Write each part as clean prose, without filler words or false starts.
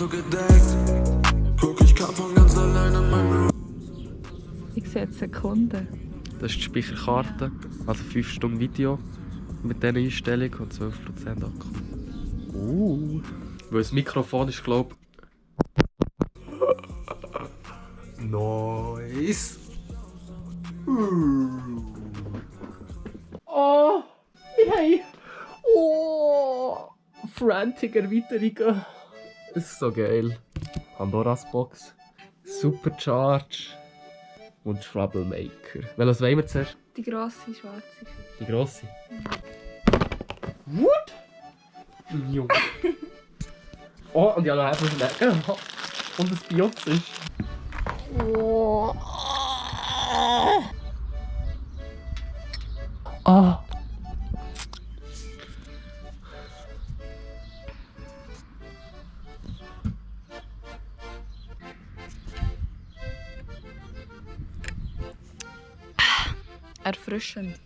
Auto gedeckt. Guck, ich kann von ganz allein in meinem Room. Ich sehe jetzt Sekunden. Das ist die Speicherkarte, also 5 Stunden Video mit dieser Einstellung und 12% Akku. Weil das Mikrofon ist, glaube ich... Nice! Oh! Hey! Oh! Frantic Erweiterungen! Das ist so geil. Pandoras Box, Supercharge und Troublemaker. Welches wollen wir zuerst? Die grosse, schwarze. Die grosse? What? Junge. Oh, und ich habe noch etwas lecker. Und das Biotz ist. Oh. Ah. Erfrischend.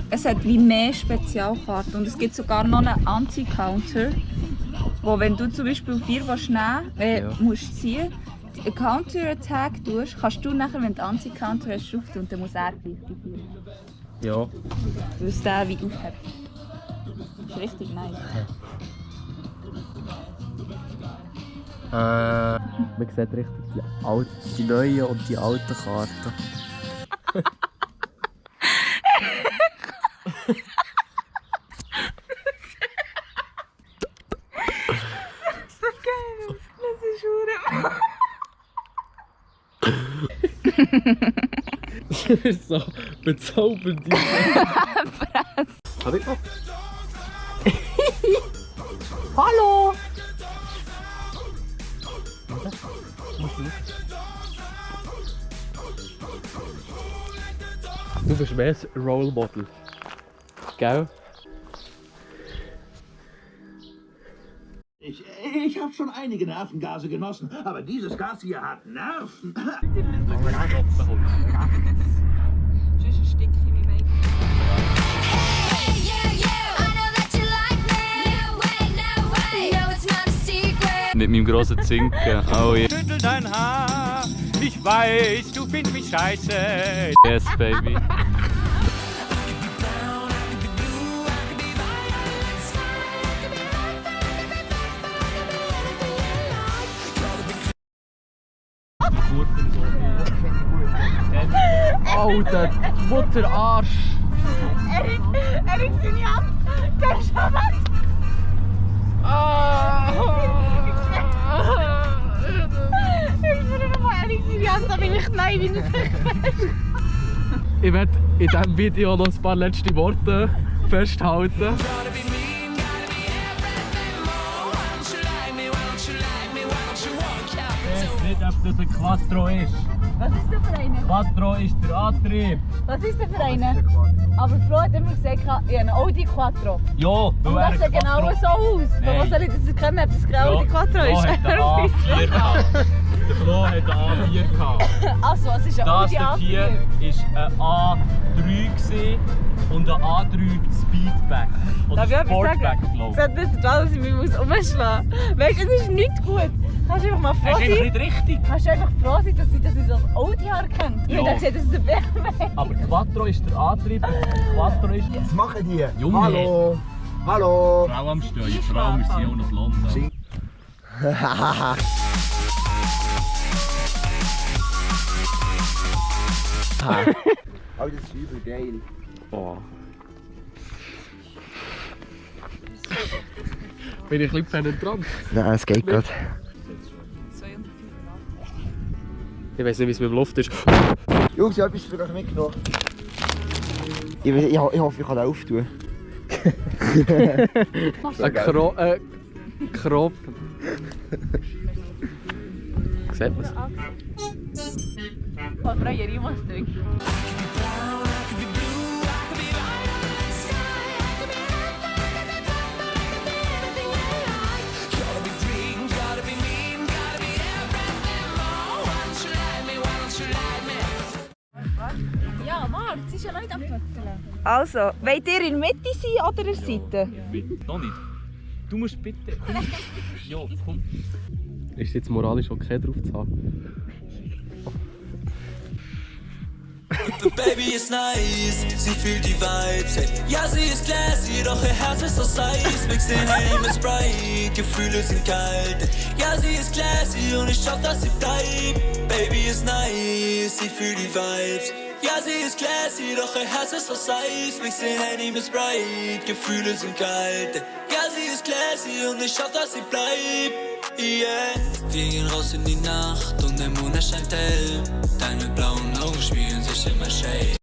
Es hat wie mehr Spezialkarten und es gibt sogar noch einen Anti-Counter, wo wenn du zum Beispiel 4 musst ziehen, einen Counter-Attack tust, kannst du nachher, wenn du Anti-Counter hast, drauf tun und dann muss er gleich die 4. Ja. Weil es den wie aufhebt. Das ist richtig nice. Man sieht richtig die neuen und die alten Karten. So geil! Das ist Das ist so bezaubernd. Kann ich noch? Hallo! Du bist mehr ein Role Model. Gell? Ich habe schon einige Nervengase genossen, aber dieses Gas hier hat Nerven. Sonst stinkt ich wie Make. Mit meinem grossen Zinken. Oh yeah. Schüttel dein Haar, ich weiß, du findest mich scheiße. Yes, baby. Alter, Mutterarsch! Er ist seine Hand! Der ist schon weg! Ich würde noch mal ehrlich seine Hand, aber ich nein, wie nicht. Ich werde in diesem Video noch ein paar letzte Worte festhalten. Ich weiß nicht, ob das ein Quattro ist. Was ist denn für eine? Quattro ist der Antrieb. Was ist denn für eine? Aber Flo hat immer gesagt, ich habe einen Audi Quattro. Ja, Und das sieht genau so aus. Nein. Was soll ich das erkennen, ob das kein Audi Quattro Flo ist? hat einen A4 gehabt. Der Flo hat einen A4 gehabt. Achso, es ist ein Das Audi A4. hier war ein A3 gewesen und ein A3 Speedback. Oder Darf ich etwas Sportback, sagen? glaube Es hat nicht da, dass ich mich umschlagen muss. Weißt du, es ist nicht gut. Kannst du einfach mal froh Das ist einfach sein? nicht richtig. Kannst du einfach froh sein, dass ich so ein Audi erkannt? Ich Ja. habe gesehen, dass es ein BMW ist. Aber Quattro ist der Antrieb, Quattro ist Was machen die? Junge. Hallo. Hallo. Frau am Steuer, vor allem ist sie auch noch blond. Oh, das ist übel geil. Oh. Bin ich ein bisschen penetrant? Nein, es geht gerade. Ich weiß nicht, wie es mit dem Luft ist. Jungs, ich habe etwas für euch mitgenommen. Ich hoffe, ich kann den auftun. Ein Krop. Sieht man es? Voll freie Riemenstück. Gotta be mean, gotta be everything more. Why don't you let me, why don't you Also, wollt ihr in der Mitte sein oder in der Seite? Noch nicht. Du musst bitte. Komm. Ja, komm. Ist es jetzt moralisch okay, drauf zu haben? Baby ist nice, sie fühlt die Vibes, ey. Ja, sie ist classy, doch ihr Herz ist aus Eis. Mix den Helm mit Sprite, Gefühle sind kalt, ey. Ja, sie ist classy und ich hoffe, dass sie bleibt. Baby ist nice, sie fühlt die Vibes. Ja, sie ist classy, doch ihr Herz ist aus Eis. Mix den Helm mit Sprite, Gefühle sind kalt, ey. Ja, sie ist classy und ich hoffe, dass sie bleibt. Yeah. Wir gehen raus in die Nacht und der Mond erscheint hell. Deine blauen Augen spiegeln sich in mein Shade.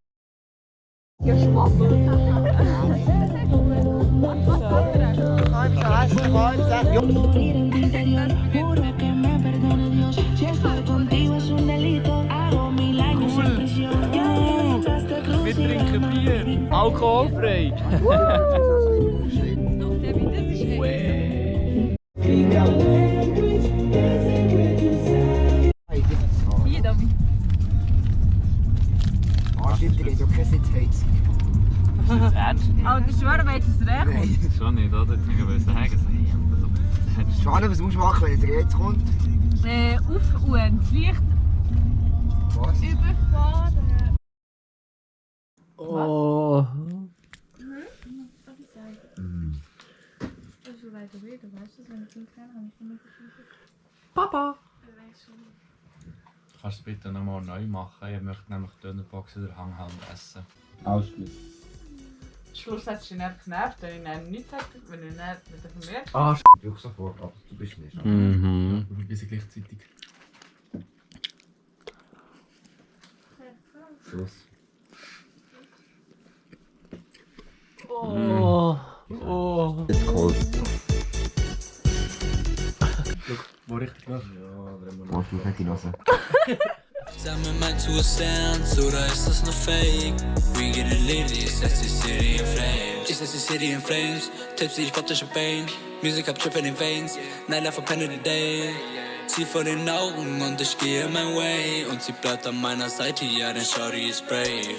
Wir trinken Bier. Alkoholfrei. Hier, David. Stimmt, die geht ja keine Sitzheizung. Ernst? Aber du schwören, wenn es recht Schon nicht, oder? Ich will sagen. Schade, was musst du machen, wenn der jetzt kommt? Auf und das Licht Was? überfahren. Oh. Papa! Kannst du bitte nochmal neu machen? Ich möchte nämlich die Dönerbox in der Hanghalm essen. Ausschluss. Schluss hat sie nicht genervt, wenn ich dann nichts sage, wenn ich nicht vermehrt. Ah, Du sofort, aber du bist nicht. Mhm. Wir sind gleichzeitig. Schluss. Oh. Oh. Jetzt kalt. Wo richtig läuft? Machst du nicht die Nase? Sag mir, meinst du es ernst oder ist das nur Fake? We get it lit, ich setz die City in Flames. Ich setz die City in Flames, Tipsy, ich pop den Champagne. Music up trippin' in veins, Nightlife for pen of the day. Sie vor den Augen und ich gehe mein Way. Und sie bleibt an meiner Seite, ja, denn Shorty ist brave.